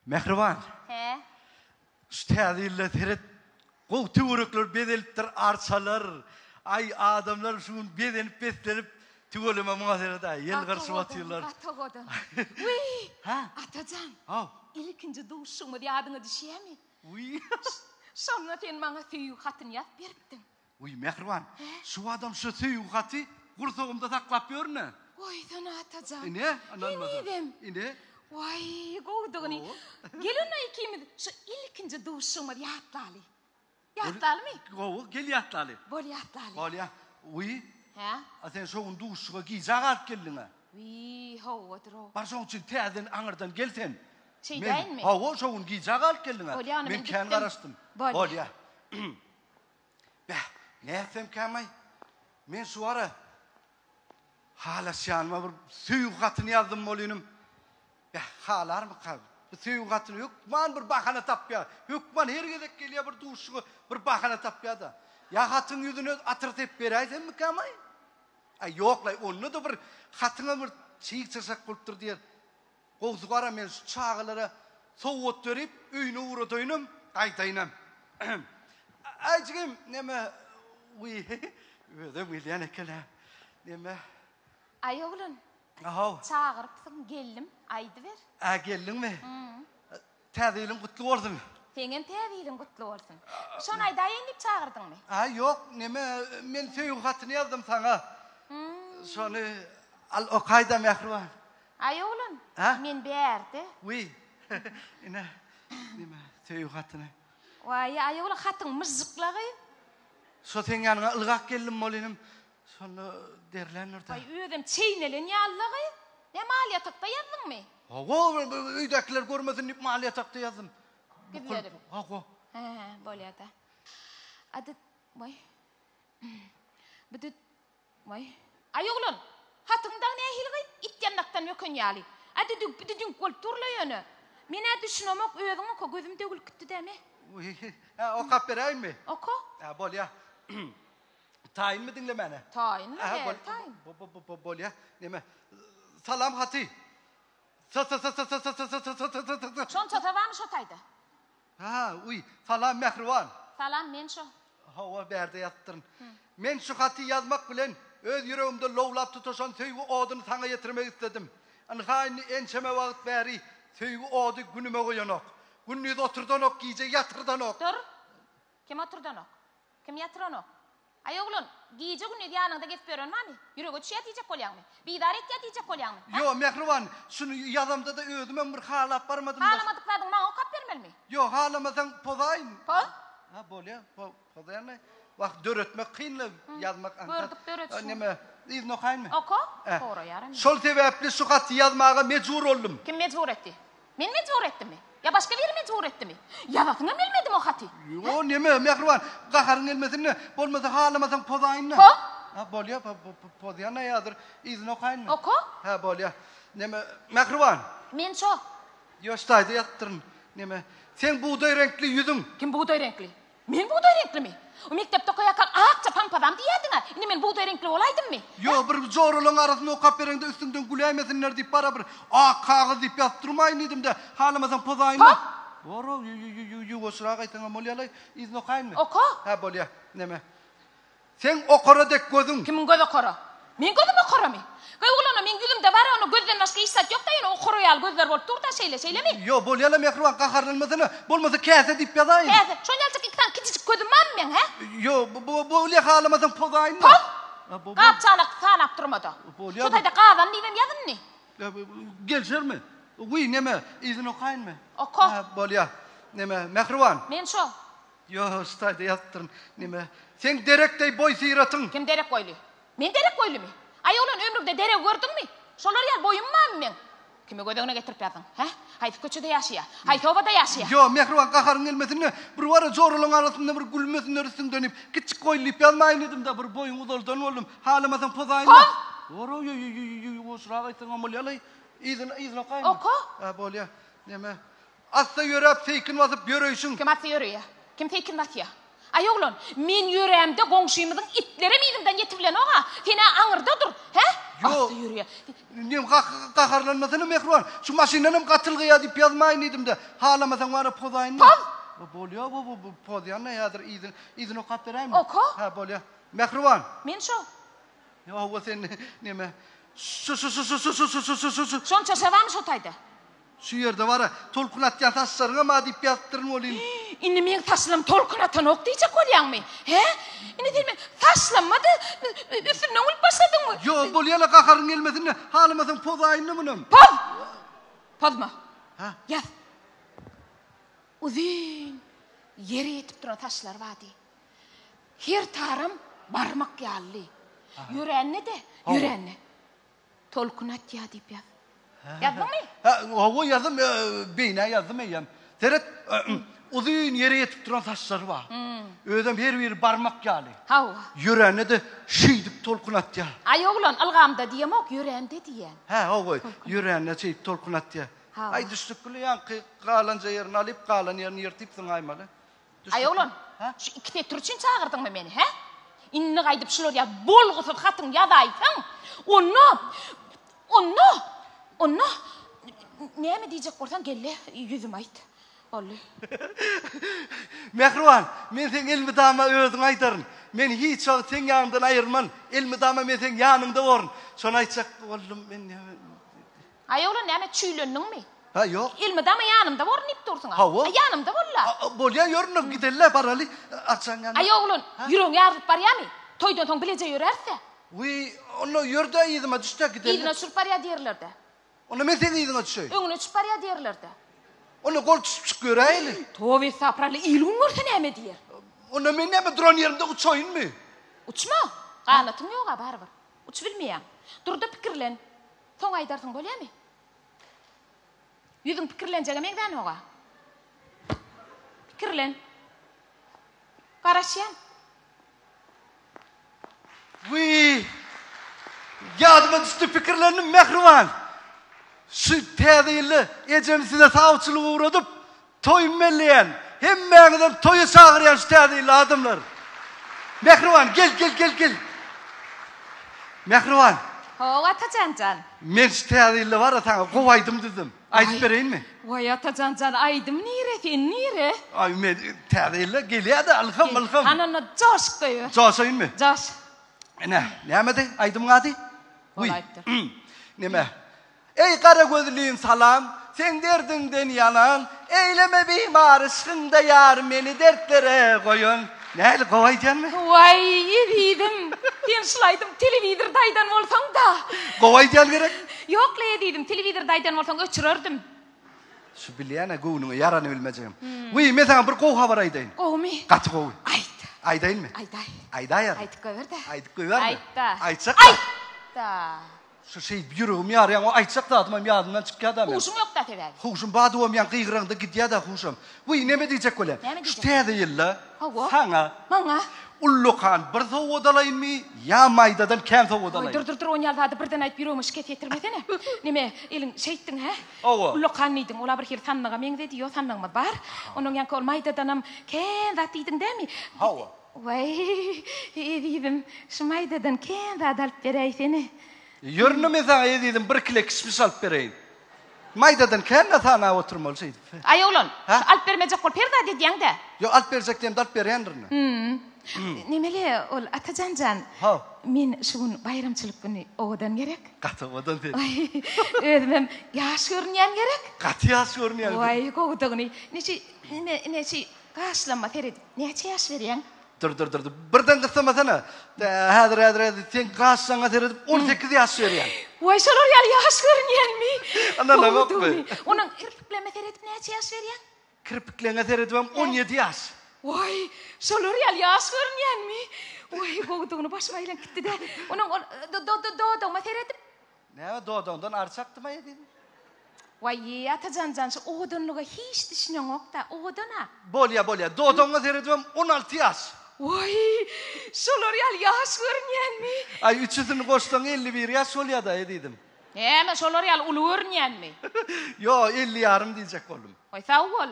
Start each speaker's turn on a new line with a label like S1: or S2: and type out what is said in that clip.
S1: Mähriban.
S2: Hä?
S1: Şu täze ýylda seret, gowy töwerekler bezelipdir, arçalar. Aý, adamlar şu gün bezenip beslenip, tüweleme muňa seret-aý, ýylgyrşyp otyrlar.
S2: Gaty owadan, gaty owadan. Wiý!
S1: Hä?
S2: Atajan.
S1: Haw.
S2: Ilkinji duşuşygymyz ýadyňa düşýärmi?
S1: Wiý.
S2: Şonda sen maňa söýgi hatyny ýazyp beripdiň.
S1: Wiý, mähriban, şu adam şu söýgi haty gursagymda saklap ýörün-ä.
S2: Goýsana, Atajan.
S1: Ine, ynanmasaň.
S2: Henizem.
S1: Ine.
S2: Waý, gowudygyny. Gel onda ikimiz şu ilkinji duşuşygymyzy ýatlaly. Ýatlalymy?
S1: Gowy, gel ýatlaly.
S2: Bol ýatlaly.
S1: Bolýa. Wiý.
S2: Hä?
S1: A sen şo gün duşuşyga gijä galyp geldiň-ä.
S2: Wiý, hawa-dyr-ow.
S1: Bar şoň üçin täzeden aňyrdan gel sen.
S2: Şeýdäýinmi?
S1: Hawa, şo gün gijä galyp geldiň-ä.
S2: Bolýa, onda men
S1: Men kän
S2: gitdim.
S1: garaşdym.
S2: Bolýa.
S1: Bolýa. Bäh, nätsemkäm-aý? Men şu ara halaşýanyma bir söýgi hatyny ýazdym bolynym. Bäh, halarmyka? Bu söýgi hatyny hökman bir bahana tapýar. Hökman her gezek gelýär bir duşuşyga bir bahana tapýar-da. Ýa hatyň ýüzüne atyr sepip beräýsemmikäm-aý? Aý, ýok-laý, onda-da bir hatyňa bir çyg-çyrşak bolupdyr diýer. Gowsy gara men şu çagalara sowgat berip öýüne ugradaýynam, gaýdaýynam. Aý jigim, neme, wiý, özem gelýän eken-ä. Neme?
S2: Aý oglan.
S1: Haw.
S2: Çagyrypsyň, geldim, aýdyber.
S1: Ä, geldiňmi? Täze ýylyň gutly bolsun.
S2: Seňem täze ýylyň gutly bolsun. Şony aýdaýyn diýip çagyrdyňmy?
S1: Aý, ýok, neme, men söýgi hatyny ýazdym saňa. Şony al okaý-da, mähriban.
S2: Aý oglan,
S1: Hä?
S2: men bärde.
S1: Wiý, ine, neme, söýgi hatyny.
S2: Waý, aý oglan, hatyň myžžyklagy.
S1: Şo seň ýanyňa ylgap geldim bol inim. Şonda derländir-dä.
S2: Waý, özem çeýnelen ýaly-la gyz. Näme, mal ýatakda ýazdyňmy?
S1: Hawa, öýdäkiler görmesin diýip mal ýatakda ýazdym.
S2: Gizledip.
S1: Hawa.
S2: Hä, bolýa-da. Ady, waý. Bu-da, waý. Aý oglan, hatyň dagy nähili gyz? It ýandakdan böken ýaly. Ady-düňk, bu-da düňk bolup dur-la ýöne. Men-ä düşünemok, özüň oka, gözüm döwülip gitdi-dä, me.
S1: Wiý, hä, okap beräýinmi?
S2: Oka.
S1: Hä, bolýa. Taýynmy diňlemäne?
S2: Taýynmy? Häli taýyn.
S1: Bolýa. Neme? Salam haty. Sa sa sa sa sa sa sa sa sa sa sa sa sa.
S2: Şonça sa barmy şo taýda?
S1: Ha, uý. Salam mähriban.
S2: Salam, men şo.
S1: Hawa, bärde ýazypdyryn. Men şu haty ýazmak bilen öz ýüregimde lowlap tutaşan söýgi oduny saňa ýetirmek isledim. Ynha indi ençeme wagt bäri söýgi ody günüme goýanok. Gündiz oturdanok, gije ýatyrdanok.
S2: Dur. Kim oturdanok? Kim ýatyranok? Aý oglan, gije-gündiz ýanyňda gezip ýören barmy? Ýürege düşýär diýjek bolýaňmy? Bizar etýär diýjek bolýaňmy? Hä?
S1: Ýo, mähriban, şuny ýazamda-da özümem bir halap barmadym-da.
S2: Halamadyk zadyňy maňa okap bermelimi?
S1: Ýo, halamasaň pozaýyn.
S2: Poz?
S1: Ha, bolýa, pozaýan-laý. Wah, döretmek kyn-la, ýazmak aňsat.
S2: Gördük döretişiňi.
S1: Neme, yzyny okaýynmy?
S2: Oka. Soraýaram.
S1: Şol sebäpli şu haty ýazmaga mejbur boldum.
S2: Kim mejbur etdi? Men mejbur etdimmi? Ýa başga biri mejbur etdimi? Ýazasyňam gelmedimi o haty?
S1: Ýo, neme, mähriban, gaharyň gelmesin-de, bolmasa halamasaň pozaýyn-da.
S2: Poz?
S1: Ha, bolýa, pozýan-a ýazyr. Yzyny okaýynmy?
S2: Oka.
S1: Hä, bolýa. Neme, mähriban.
S2: Men şo.
S1: Ýo, şu taýda ýazypdyryn. Neme, seň bugdaý reňkli ýüzüň.
S2: Kim bugdaý reňkli? Men bugdaý reňklimi? O mekdepde okaýarkaň akja pampazam diýýärdiň-ä. Indi men bugdaý reňkli bolaýdymmy?
S1: Ýo, bir joralaň arasynda okap bereňde üstüňden güläýmesinler diýip bara bir ak kagyz diýip ýazyp durmaýyn diýdim-de, halamasaň pozaýyn-da.
S2: Poz!
S1: Bor-ow, ýuwaşrak aýtsaňam bolýa-laý. Yzyny okaýynmy?
S2: Oka!
S1: Hä, bolýa. Neme? Seň okara dek gözüň.
S2: Kimiň gözi okara? Meň gözüm okaramy? Goý oglan-a, meň ýüzümde bar-a, onda gözden başga hiç zat ýok-da, ýöne okara ýaly gözler bolup dur-da, şeýle, şeýlemi?
S1: Ýo, bolýa-la mähriban, gaharlanmasana. Bolmasa käse diýip ýazaýyn.
S2: Käse? Şon ýalyjak iki sany kiçijik gözüm barmy meň, hä?
S1: Ýo, bolýa halamasaň pozaýyn-da.
S2: Poz! Gap-çanak sanap durma-da.
S1: Bolýa.
S2: Şo taýda gazan diýibem ýaz indi.
S1: Gelşermi? Wiý, neme, yzyny okaýynmy?
S2: Oka.
S1: Hä, bolýa. Neme, mähriban.
S2: Men şo.
S1: Ýo, şu taýda ýazypdyryn. Neme, seň derek deý boý-syratyň.
S2: Kim derek boýly? Men derek boýlumy? Aý, oglan, ömrüňde deregi gördüňmi? Şolar ýaly boýum barmy meň? Kimi göz öňüne getirip ýazdyň, hä? Haýsy köçede ýaşaýar? Haýsy obada ýaşaýar?
S1: Ýo, mähriban, gaharyň gelmesin-de, bir wara joralaň arasynda bir gülmesinler üstüňden diýip, kiçjik boýly diýip ýazmaýyn diýdim-de, bir boýuňy uzaldan boldum. Halamasaň pozaýyn-da.
S2: Poz!
S1: Bor-ow, ýuwaşrak aýtsaňam bolýa-laý. Yzyny, yzyny okaýynmy?
S2: Oka!
S1: Hä, bolýa. Neme, Assa ýöräp, seýkin basyp ýöreýşiň.
S2: Kim assa ýöreýär? Kim seýkin basýar? Aý oglan, men ýörämde goňşymyzyň itlerem yzymdan ýetibilenok-a. Sen-ä aňyrda dur, hä?
S1: Ýok.
S2: Asy ýörýär.
S1: Nem gaharlanmasana Mähriban. Şu maşyndanam gatylgaýa diýip ýazmaýyn diýdim-de. Halamasaň bara pozaýyn.
S2: Poz!
S1: Bolýa bu bu pozýan-da häzir yzyny yzyny okap beräými?
S2: Oka.
S1: Hä bolýa. Mähriban.
S2: Men şo.
S1: Hawa sen neme? Şu şu şu şu şu şu şu şu şu şu.
S2: Şonça şabamy şo taýda?
S1: Şu ýerde bar-a, tolkun atýan saçlaryňam-a diýip ýazypdyryn welin.
S2: Indi meň saçlarym tolkun atanok diýjek bolýaňmy? Hä? Indi sen meň saçlamma-da üstümden gülüp başladyňmy?
S1: Ýok, bolýa-la, gaharyň gelmesin-de, halamasaň pozaýyn-da munam.
S2: Poz! Pozma.
S1: Hä?
S2: Ýaz. Uzyn, ýere ýetip duran saçlary bardy. Her taram barmak ýalydy. Ýörände-de, ýörände. Tolkun atýar diýip ýaz. Ýazdyňmy?
S1: Hä, hawa ýazdym, beýnä ýazdym eýýäm. Seret, uzyn ýere ýetip duran saçlary bar. Özem her biri barmak ýaly.
S2: Hawa.
S1: Ýörände-de şeýdip tolkun atýar.
S2: Aý oglan, ylgamda diýemok, ýörände diýýän.
S1: Hä, hawa, ýörände şeýdip tolkun atýar.
S2: Hawa.
S1: Aý düşdük bile ýaňky galanja ýerini alyp, galan ýerini ýyrtypsyň aýmaly.
S2: Aý oglan, şu iki setir üçin çagyrdyňmy meni, hä? Indi gaýdyp şular ýaly bolgusyz hatyň ýazaýsaň, onda, onda, onda näme diýjek bolsaň gel-de ýüzüme aýt. Boldy.
S1: Mähriban, men seň elmydama özüňe aýdaryn. Men hiç wagt seň ýanyňdan aýrylman, elmydama men seň ýanyňda borun. Şony aýtjak boldum men.
S2: Aý oglan näme çüýlendiňmi?
S1: Hä ýok.
S2: Elmydama ýanymda borun diýip dursuň-a.
S1: Hawa.
S2: Aý ýanymda bol-la.
S1: Bolýa ýörün-de gideli-le baraly Arçaň ýanyna.
S2: Aý oglan, ýüregiň ýarylyp barýamy? Toýdan soň bileje ýöräris-dä.
S1: Wiý, onda ýör-de yzyma düş-de gideli.
S2: Yzyna düşürip barýa diýerler-de.
S1: Onda men seň yzyňa düşeýin.
S2: Öňüne düşüp barýa diýerler-de.
S1: Onda gol tutuşyp ýöräýeli.
S2: Toba estagfuralla, il-gün görse näme diýer?
S1: Onda men näme duran ýerimde uçaýynmy?
S2: Uçma! Ganatyň ýog-a barybir. Uçubilmeýäň. Dur-da pikirlen. Soň aýdarsyň bolýamy? Ýüzüň pikirlenjege meňzänok-a. Pikirlen. Garaşýan.
S1: Wiý! Ýadyma düşdi pikirlendim mähriban. Şu täze ýylda ejem size sawçylyk ugradyp, Toýumy belleýän. Hemmäňizem toýa çagyrýan şu täze ýylda adamlar. Mähriban gel gel gel gel. Mähriban.
S2: Hawa Atajan jan.
S1: Men şu täze ýylda bar-a saňa gowy aýdym düzdüm. Aýdyp bereýinmi?
S2: Waý Atajan jan aýdym nire sen nire?
S1: Aý men täze ýylda gelýä-de ylham ylham.
S2: Hany onda joşup goýber.
S1: Joşaýynmy?
S2: Joş.
S1: Ine nämedi aýdymyň ady?
S2: Bolaýypdyr.
S1: Neme? Eý gara gözlim salam, seň derdiňden ýanan, Eýleme bimar yşkyňda ýar meni dertlere goýan. Nähili gowy aýdýanmy?
S2: Waý ezizim, sen şul aýdym telewizorda aýdan bolsaň-da.
S1: Gowy aýdýan gerek?
S2: Ýok-la ezizim, telewizorda aýdan bolsaň öçürerdim.
S1: Şu bilýän-ä göwnüňe ýarany bilmejegim. Wiý, men saňa bir gowy habar aýdaýyn.
S2: Gowumy?
S1: Gaty gowy.
S2: Aýt.
S1: Aýdaýynmy?
S2: Aýdaý.
S1: Aýdaýaryn.
S2: Aýdyp goýber-de.
S1: Aýdyp goýbermi?
S2: Aýt-da.
S1: Aýtjak-da.
S2: Aýt-da.
S1: Şu şeýdip ýüregimi ýarýaň, o aýtjak zadymam ýadymdan çykýa-da meň.
S2: Huşuň ýok-da sebäbi.
S1: Huşum bar dubam ýaň gygyraňda gidýä-dä huşum. Wiý, neme diýjek bolýan?
S2: Näme
S1: Şu
S2: diýjek?
S1: täze ýylda
S2: Hawa.
S1: saňa
S2: Maňa.
S1: ullakan bir sowgat alaýynmy ýa maýdadan kän sowgat
S2: Oý,
S1: alaýyn?
S2: dur, dur, dur, onýaly zady birden aýdyp ýüregime şikes ýetirmesene. Neme, eliň şeýtdiň, hä?
S1: Hawa.
S2: Ullakan diýdiň, ol-a bir hili sandyga meňzedi, ýo, sandygymyz bar. Onnoň ýaňky ol maýdadanam kän zat diýdiň dämi?
S1: Hawa.
S2: Waý, ezizim, şu maýdadan kän zat alyp beräýsene.
S1: Ýör indi men saňa ezizim bir kile kişmiş alyp bereýin. Maýdadan kän-de sanap oturmaly şeýdip.
S2: Aý oglan,
S1: Hä?
S2: şu alyp bermejek bolup her zat edýäň-dä.
S1: Ýok, alyp berjek diýemde alyp berýändirin.
S2: Hüm. Nemeli ol Atajan jan.
S1: Haw.
S2: Men şu gün baýramçylyk güni owadan gerek.
S1: Gaty owadan sen.
S2: Waý, özümem ýaş görünýän gerek.
S1: Gaty ýaş görünýäň sen.
S2: Waý, gowudygyny. Neçe, ine, neçe Gaşlama seredip näçe ýaş berýäň?
S1: Dur dur dur birden gyssamasana. Häzir häzir häzir sen gaşlaňa seredip 18 ýaş berýäň.
S2: Waý şolar ýaly ýaş görünýänmi?
S1: Ynanamokmy?
S2: Onuň kirpikleme seredip näçe ýaş berýäň?
S1: Kirpikleňe seredibem 17 ýaş.
S2: Waý şolar ýaly ýaş görünýänmi? Waý gowudygyny başym aýlanyp gitdi-dä. Onuň ol dodagyma seredip
S1: Näme dodagyňdan ary çakdymaý ezizim?
S2: Waý, Atajan jan, şu owadanlyga hiç düşüneňok-da, owadan-a.
S1: Bolýa, bolýa. Dodagyňa seredibem 16 ýaş.
S2: Waý, şolar ýaly ýaş görünýänmi?
S1: Aý, üçüsini goşsaň 51 ýaş bolýa-da, ezizim.
S2: Näme, şolar ýaly uly görünýänmi?
S1: Ýo, 50 ýarym diýjek boldum.
S2: Waý, sag bol.